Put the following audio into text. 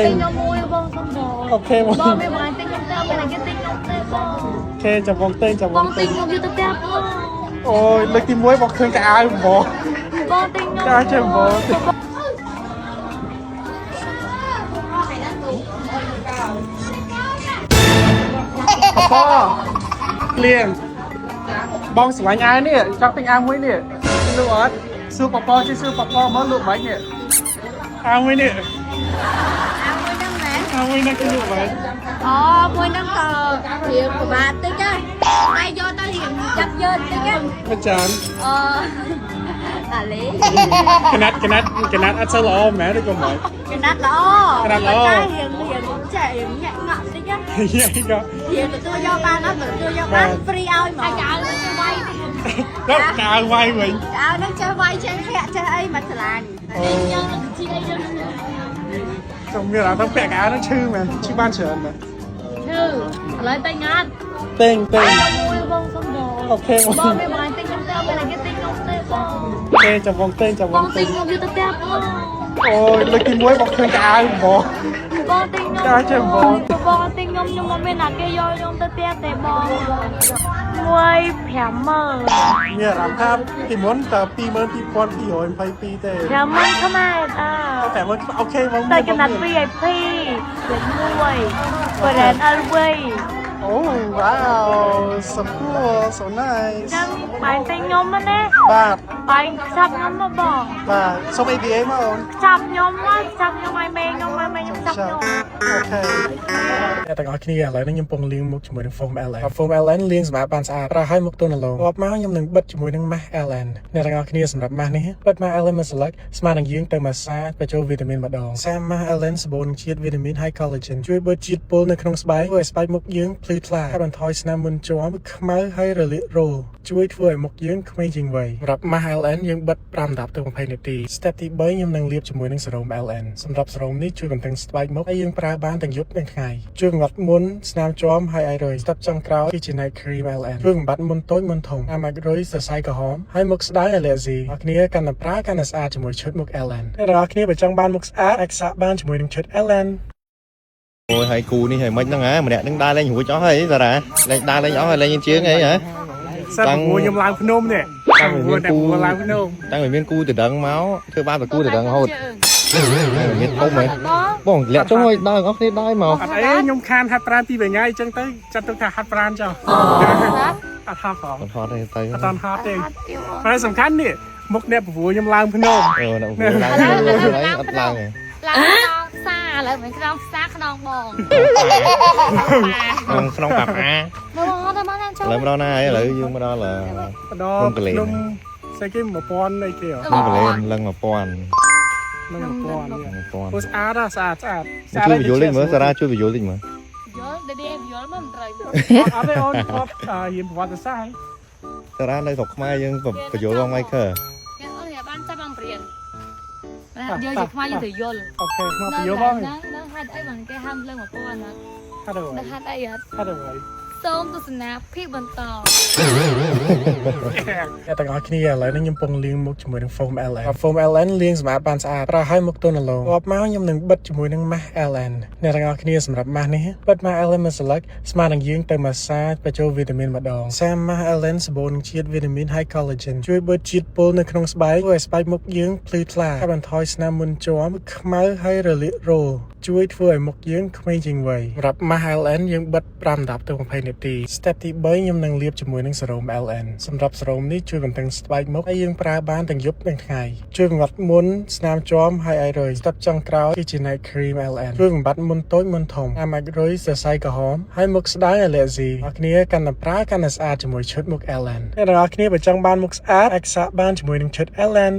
ទិញខ្ញុំមួយបងសុំបង OK បង បងមានបងទិញខ្ញុំទៅមានគេទិញខ្ញុំទេបង OK ចាំបងទិញចាំ ប បង ង ទិ ទិញ ញខ្ញុំយកទៅផ្ទះបង អូយលើកទី1បងឃើញកៅអៅបង បងទិញខ្ញុំ ចាចាំបង ប៉ប៉លៀងបងស្រឡាញ់អាវនេះចង់ទិញអាវមួយនេះលក់អត់សួរប៉ប៉ជួយសួរប៉ប៉មកលក់មិននេះអាវមួយនេះ អាមួយហ្នឹងមែន អាវមួយនេះគឺលក់មិន អូមួយហ្នឹងក៏រៀងពិបាកតិចដែរតែយកទៅរៀងចាប់យឺតតិចណា មិនចាំ អូតាលេ កណាត់កណាត់កណាត់អត់សូវល្អមែនឬក៏មិន កណាត់ល្អ កណាត់ល្អ តែរៀងរៀងចេះរៀងញាក់ងក់តិចណា យាយក៏ រៀងទទួលយកបានអត់ទទួលយកបាន free ឲ្យហ្មង អាចឲ្យទៅវាយ ដល់កៅអៅវាយវិញ អើហ្នឹងចេះវាយចេះធាក់ចេះអីមិនស្រឡាញ់ អូ យើងនឹងជីអីយើងនឹង ចង់មានអារម្មណ៍ថាពាក់កៅអៅហ្នឹងឈឺមែនឈឺបានច្រើនមែន ឈឺឥឡូវទិញអត់ ទិញទិញ ខ្ញុំមួយបងសុំបង OK បង បងមានបងទិញខ្ញុំទៅមានគេទិញខ្ញុំទេបង ទេចាំបងទិញចាំ ប បង ងទិញ ទិញខ្ញុំយកទៅផ្ទះបង អូយលើកទី1បងឃើញកៅអៅបង បងទិញខ្ញុំ ចាចាំបង បងទិញខ្ញុំខ្ញុំមកមានណាគេយកខ្ញុំទៅផ្ទះទេបងមួយ50000 មានអារម្មណ៍ថាពីមុនតើ22,222ទេ 50000ខ្មែរអើ តែមក OK បង តែកណាត់ VIP លេខ1 brand LV អូ wow so cool so nice ចឹងបាយទិញខ្ញុំមកណា បាទ បាយខ្ចាប់ខ្ញុំមកបង បាទសុំ ABA មកអូន ខ្ចាប់ខ្ញុំមកខ្ចាប់ខ្ញុំឲ្យមេខ្ញុំឲ្យមេខ្ញុំខ្ចាប់ខ្ញុំ OK អ្នកទាំងអស់គ្នាឥឡូវនេះខ្ញុំកំពុងលាងមុខជាមួយនឹង foam LN foam LN លាងសម្អាតបានស្អាតប្រើឲ្យមុខទន់រលោងបន្ទាប់មកខ្ញុំនឹងបិទជាមួយនឹង mask LN អ្នកទាំងអស់គ្នាសម្រាប់ mask នេះបិទ mask LN មួយសន្លឹកស្មើនឹងយើងទៅម៉ាសាបញ្ចូលវីតាមីនម្ដងសា mask LN សម្បូរនឹងជាតិវីតាមីនហើយ collagen ជួយបឺតជាតិពុលនៅក្នុងស្បែកធ្វើឲ្យស្បែកមុខយើងភ្លឺថ្លាហើយបន្ថយស្នាមមុនជាំខ្មៅហើយរលាករោលជួយធ្វើឲ្យមុខយើងក្មេងជាងវ័យសម្រាប់ mask LN យើងបិទ5 10ទៅ20នាទី step ទី3ខ្ញុំនឹងលាបជាមួយនឹងសេរ៉ូម LN សម្រាប់សេរ៉ូមនេះជួយបន្ថែមស្បែកមុខហើយយើងប្រើបានទាំងយប់និងថ្ងៃជួយបំបត្តិមុនស្នាមជាំហើយអាចរុយ step ចុងក្រោយគឺជា night cream LN ជួយបំបត្តិមុនតូចមុនធំតាមអាចរុយសរសៃក្រហមហើយមុខស្ដើងអាឡែស៊ីអ្នកគ្នាកាន់តែប្រើកាន់តែស្អាតជាមួយឈុតមុខ LN អ្នកទាំងអស់គ្នាបើចង់បានមុខស្អាតអាចសាកបានជាមួយនឹងឈុត LN អូយហើយគូនេះហើយមិនហ្នឹងហ៎ម្នាក់ហ្នឹងដើរលេងរួចអស់ហើយសារ៉ាលេងដើរលេងអស់ហើយលេងជើងអីហ៎ សិតព្រោះខ្ញុំឡើងភ្នំនេះ តាំងពីមានគូ ឡើងភ្នំ តាំងពីមានគូទៅដឹងមកធ្វើបាបតែគូទៅដឹងរហូតហើយមានធំហ៎បងលាក់ចុះហើយដើរអស់គ្នាដើរមក អត់អីខ្ញុំខានហាត់ប្រាណពីរថ្ងៃអញ្ចឹងទៅចាត់ទុកថាហាត់ប្រាណចុះអត់ហត់ផង អត់ហត់ទេទៅ អត់តាន់ហត់ទេតែសំខាន់នេះមុខអ្នកព្រោះខ្ញុំឡើងភ្នំ អឺនៅឡើងអត់ឡើងទេ ឡើងខ្នងផ្សារឥឡូវមិនខ្នងផ្សារខ្នងបង ក្នុងក្នុងប៉ាប៉ា មកមកទៅមកតាមចូល ឥឡូវមកដល់ណាហើយឥឡូវយើងមកដល់ ដល់ភ្នំស្អីគេ1000អីគេហ៎ ក្នុងកលែនឡើង1000 នឹង1000នេះ 1000 ព្រោះស្អាតហ៎ស្អាតស្អាត ជួយបញ្យល់តិចមើលសារ៉ាជួយបញ្យល់តិចមើល យល់ដេដេយល់មកមិនត្រូវ អត់ទេអូនគាត់រៀនប្រវត្តិសាស្ត្រ សារ៉ានៅស្រុកខ្មែរយើងបញ្យល់បង Michael យើងអូនបានចាប់បានព្រៀនយើងជាខ្មែរយើងត្រូវយល់ OK មកបញ្យល់បង ហ្នឹងហេតុអីបានគេហាមឡើង1000ណា ហេតុអ្វី ដឹងហេតុអីអត់ ហេតុអ្វី សូមទស្សនាភាពបន្ត អ្នកទាំងអស់គ្នាឥឡូវនេះខ្ញុំកំពុងលាងមុខជាមួយនឹង foam LN foam LN លាងសម្អាតបានស្អាតប្រើឲ្យមុខទន់រលោងបន្ទាប់មកខ្ញុំនឹងបិទជាមួយនឹង mask LN អ្នកទាំងអស់គ្នាសម្រាប់ mask នេះបិទ mask LN មួយសន្លឹកស្មើនឹងយើងទៅម៉ាសាបញ្ចូលវីតាមីនម្ដងសា mask LN សម្បូរនឹងជាតិវីតាមីនហើយ collagen ជួយបឺតជាតិពុលនៅក្នុងស្បែកធ្វើឲ្យស្បែកមុខយើងភ្លឺថ្លាហើយបន្ថយស្នាមមុនជាំខ្មៅហើយរលាករោលជួយធ្វើឲ្យមុខយើងក្មេងជាងវ័យសម្រាប់ mask LN យើងបិទ5 10ទៅ20នាទី step ទី3ខ្ញុំនឹងលាបជាមួយនឹងសេរ៉ូម LN សម្រាប់សេរ៉ូមនេះជួយបន្ថែមស្បែកមុខហើយយើងប្រើបានទាំងយប់និងថ្ងៃជួយបំបត្តិមុនស្នាមជាំហើយអាចរុយ step ចុងក្រោយគឺជា night cream LN ជួយបំបត្តិមុនតូចមុនធំតាមអាចរុយសរសៃក្រហមហើយមុខស្ដើងអាឡែស៊ីអ្នកគ្នាកាន់តែប្រើកាន់តែស្អាតជាមួយឈុតមុខ LN អ្នកទាំងអស់គ្នាបើចង់បានមុខស្អាតអាចសាកបានជាមួយនឹងឈុត LN